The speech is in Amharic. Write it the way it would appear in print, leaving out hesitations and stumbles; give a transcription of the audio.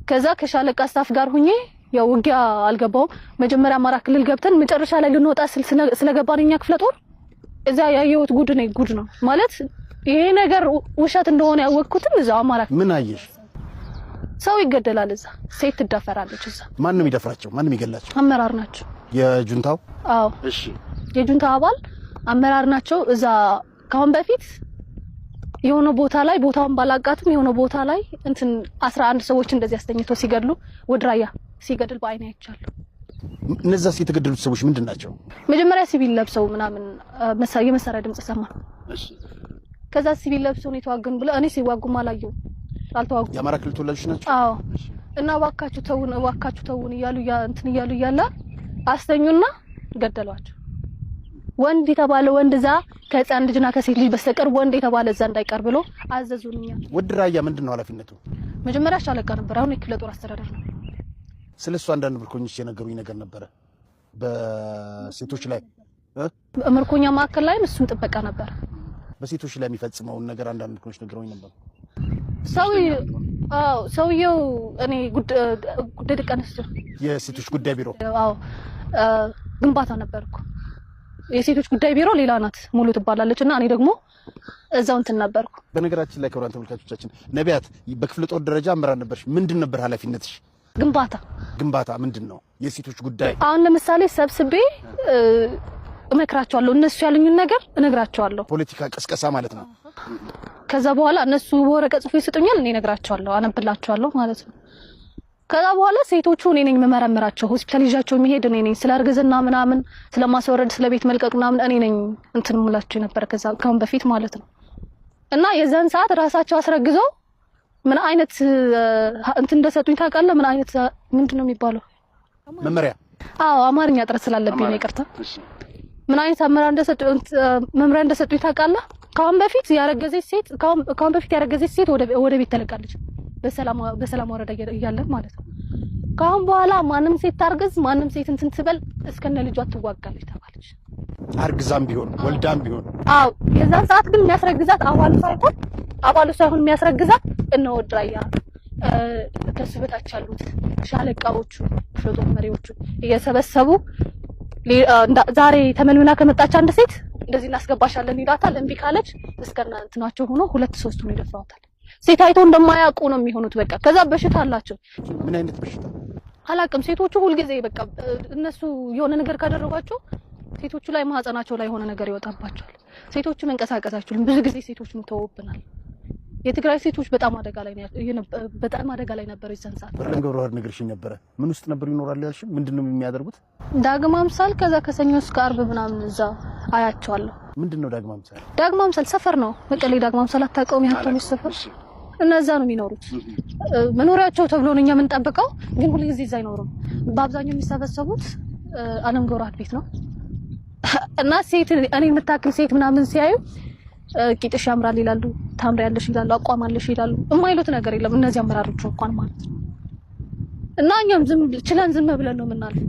ከዛ ከሻለቃ staff ጋር ሁኜ ያው ውጊያ አልገባውም። መጀመሪያ አማራ ክልል ገብተን መጨረሻ ላይ ልንወጣ ስለገባን እኛ ክፍለ ጦር እዛ ያየሁት ጉድ ነው፣ ጉድ ነው ማለት ይሄ ነገር ውሸት እንደሆነ ያወቅኩትም እዛው አማራ። ምን አየሽ? ሰው ይገደላል እዛ፣ ሴት ትዳፈራለች እዛ። ማን ነው የሚደፍራቸው? ማን ነው የሚገላቸው? አመራር ናቸው። የጁንታው? አዎ። እሺ። የጁንታ አባል አመራር ናቸው። እዛ ከአሁን በፊት የሆነ ቦታ ላይ፣ ቦታውን ባላቃትም፣ የሆነ ቦታ ላይ እንትን 11 ሰዎች እንደዚህ አስተኝቶ ሲገድሉ፣ ወድራያ ሲገድል በአይኔ አይቻለሁ። እነዛስ የተገደሉት ሰዎች ምንድን ናቸው? መጀመሪያ ሲቪል ለብሰው ምናምን የመሳሪያ ድምጽ ሰማ። እሺ። ከዛ ሲቪል ለብሰው ነው የተዋጉን ብለው፣ እኔ ሲዋጉም አላየሁም፣ አልተዋጉም። የአማራ ክልል ተወላጆች ናቸው? አዎ። እና እባካችሁ ተውን፣ እባካችሁ ተውን እያሉ እንትን እያሉ እያለ አስተኙና ገደሏቸው። ወንድ የተባለ ወንድ እዛ ከህፃን ልጅና ከሴት ልጅ በስተቀር ወንድ የተባለ እዛ እንዳይቀር ብሎ አዘዙን። እኛ ወድ ራያ ምንድን ነው ኃላፊነቱ? መጀመሪያ ሻለቃ ነበር፣ አሁን የክፍለ ጦር አስተዳደር ነው። ስለ እሱ አንዳንድ ምርኮኞች የነገሩኝ ነገር ነበረ። በሴቶች ላይ ምርኮኛ ማዕከል ላይም እሱም ጥበቃ ነበር። በሴቶች ላይ የሚፈጽመውን ነገር አንዳንድ ምርኮኞች ነግረውኝ ነበር። ሰው አዎ፣ ሰውየው እኔ ጉዳይ ደቂ አንስትዮ የሴቶች ጉዳይ ቢሮ። አዎ፣ ግንባታ ነበርኩ። የሴቶች ጉዳይ ቢሮ ሌላ ናት፣ ሙሉ ትባላለች። እና እኔ ደግሞ እዛው እንትን ነበርኩ። በነገራችን ላይ ክቡራን ተመልካቾቻችን፣ ነቢያት በክፍለ ጦር ደረጃ አመራር ነበርሽ። ምንድን ነበር ኃላፊነትሽ? ግንባታ። ግንባታ ምንድን ነው? የሴቶች ጉዳይ። አሁን ለምሳሌ ሰብስቤ እመክራቸዋለሁ። እነሱ ያሉኝን ነገር እነግራቸዋለሁ። ፖለቲካ ቅስቀሳ ማለት ነው። ከዛ በኋላ እነሱ ወረቀት ጽፎ ይሰጡኛል፣ እኔ እነግራቸዋለሁ፣ አነብላቸዋለሁ ማለት ነው። ከዛ በኋላ ሴቶቹ እኔ ነኝ የምመረምራቸው፣ ሆስፒታል ይዣቸው የሚሄድ እኔ ነኝ። ስለ እርግዝና ምናምን፣ ስለማስወረድ፣ ስለ ቤት መልቀቅ ምናምን እኔ ነኝ እንትን የምላቸው የነበረ ከዛ ከአሁን በፊት ማለት ነው። እና የዛን ሰዓት ራሳቸው አስረግዘው ምን አይነት እንትን እንደሰጡኝ ታውቃለህ? ምን አይነት፣ ምንድን ነው የሚባለው? መመሪያ። አዎ፣ አማርኛ እጥረት ስላለብኝ ነው፣ ይቅርታ። ምን አይነት አመራር እንደሰጡኝ፣ መምሪያ እንደሰጡኝ ታውቃለህ? ከአሁን በፊት ያረገዘች ሴት ወደ ቤት ተለቃለች። በሰላም ወረዳ እያለን ማለት ነው። ከአሁን በኋላ ማንም ሴት ታርግዝ፣ ማንም ሴት እንትን ትበል፣ እስከነ ልጇ ትዋጋለች ተባለች። አርግዛም ቢሆን ወልዳም ቢሆን? አዎ። የዛን ሰዓት ግን የሚያስረግዛት አባሉ ሳይሆን የሚያስረግዛት እነ ወድራያ፣ ከሱ በታች ያሉት ሻለቃዎቹ፣ ክፍለ ጦር መሪዎቹ እየሰበሰቡ ዛሬ ተመልምላ ከመጣች አንድ ሴት እንደዚህ እናስገባሻለን ይላታል። እምቢ ካለች እስከነ እንትናቸው ሆኖ ሁለት ሶስት ሆኖ ይደፍሯታል። ሴት አይቶ እንደማያውቁ ነው የሚሆኑት። በቃ ከዛ በሽታ አላቸው። ምን አይነት በሽታ? አላውቅም። ሴቶቹ ሁልጊዜ በቃ እነሱ የሆነ ነገር ካደረጓቸው ሴቶቹ ላይ ማህፀናቸው ላይ የሆነ ነገር ይወጣባቸዋል። ሴቶቹ መንቀሳቀስ አይችሉም። ብዙ ጊዜ ሴቶች ሙተውብናል። የትግራይ ሴቶች በጣም አደጋ ላይ ነበሩ የዛን ሰዓት። በርለም ገብረዋህድ ነግረሽኝ ነበረ። ምን ውስጥ ነበር ይኖራሉ ያልሽኝ? ምንድን ነው የሚያደርጉት? ዳግማ አምሳል፣ ከዛ ከሰኞ እስከ አርብ ምናምን እዛ አያቸዋለሁ። ምንድን ነው ዳግማ አምሳል? ዳግማ አምሳል ሰፈር ነው። መቀሌ ዳግማ አምሳል አታውቀውም? የሀብታሞች ሰፈር እነዛ ነው የሚኖሩት። መኖሪያቸው ተብሎ ነው እኛ የምንጠብቀው፣ ግን ሁልጊዜ እዛ አይኖሩም። በአብዛኛው የሚሰበሰቡት አለም ገብረዋህድ ቤት ነው። እና ሴት፣ እኔ የምታክል ሴት ምናምን ሲያዩ ቂጥሽ ያምራል ይላሉ፣ ታምሪያለሽ ይላሉ፣ አቋም አለሽ ይላሉ። የማይሉት ነገር የለም እነዚህ አመራሮች እንኳን ማለት ነው። እና እኛም ዝም ችለን ዝም ብለን ነው የምናልፈው።